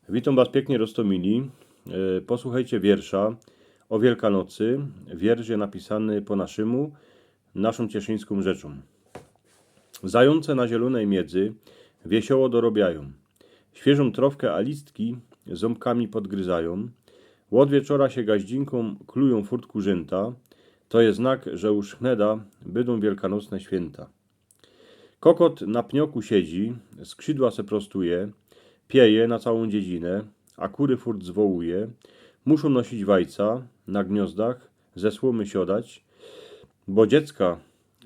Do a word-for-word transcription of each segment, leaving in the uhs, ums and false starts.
Witōm was piyknie, roztōmili. E, posłuchejcie wiersza ô Wielkanocy. Wiersz je napisany po naszymu, naszōm cieszyńskōm rzeczōm. Zajōnce na zielōnej miedzy wiesioło dorobiajōm. Świyżōm trŏwkã a listki zōmkami podgryzajōm. Ôd wieczora sie gaździnkōm klujōm furt kurzynta. To je znak, że już hneda bydōm wielkanocne świynta. Kokot na pnioku siedzi, skrzidła se prostuje, pieje na całōm dziedzinã, a kury furt zwołuje. Muszōm nosić wajca, na gniozdach ze słōmy siodać, bo dziecka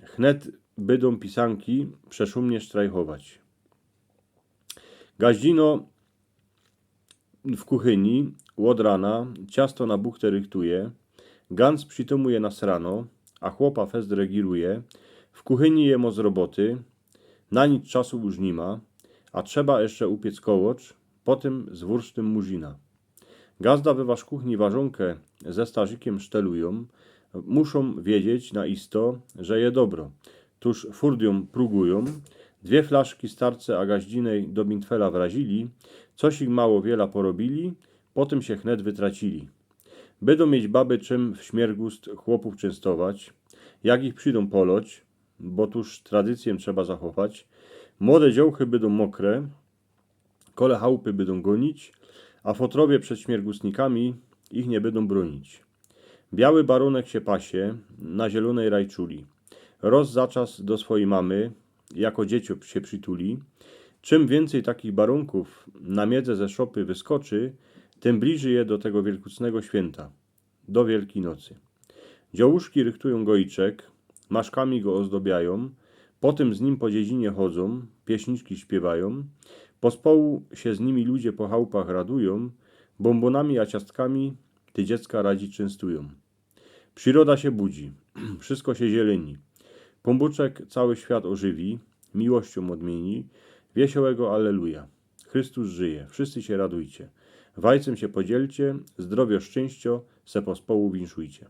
hnet bydōm pisanki przeszumnie sztrajchować. Gaździno w kuchyni ôd rana ciasto na buchtã rychtuje. Gans przitōmuje na srano, a chłopa fest regiruje. W kuchyni je moc roboty, na nic czasu już ni ma, a trzeba jeszcze upiec kołocz, potym z wursztym murzina. Gazda we wasz kuchni warzōnkã ze starzikiym sztelujōm, muszōm wiedzieć na isto, że je dobro. Tōż furt jōm prugujōm. Dwie flaszki starce a gaździnej do bintfela wrazili, coś ich mało wiela porobili, potym sie hnet wytracili. Bydōm mieć baby czym w śmiergust chłopōw czynstować, jak ich przidōm poloć, bo tōż tradycyjã trzeba zachować. Młode dziołchy bydōm mokre, kole chałpy bydōm gonić, a fotrowie przed śmiergustnikami ich niy bydōm brōnić. Biały barōnek sie pasie na zielōnej rajczuli. Roz za czas do swojij mamy, jako dzieciōk sie przituli. Czym wiyncyj takich barōnkōw na miedze ze szopy wyskoczy, tym bliżyj je do tego wielknocnego świynta, do Wielkij Nocy. Dziołuszki rychtujōm goiczek, maszkami go ozdobiajōm, potym z nim po dziedzinie chodzōm, pieśniczki śpiywajōm. Pospołu sie z nimi ludzie po chałpach radujōm, bōmbōnami a ciastkami ty dziecka radzi czynstujōm. Prziroda sie budzi, wszystko sie zieleni. Pōnbōczek cały świat ożywi, miłościōm ôdmieni. Wiesiołego Alleluja. Chrystus żyje, wszyscy sie radujcie. Wajcym sie podzielcie, zdrowio, szczyńścio se pospołu winszujcie.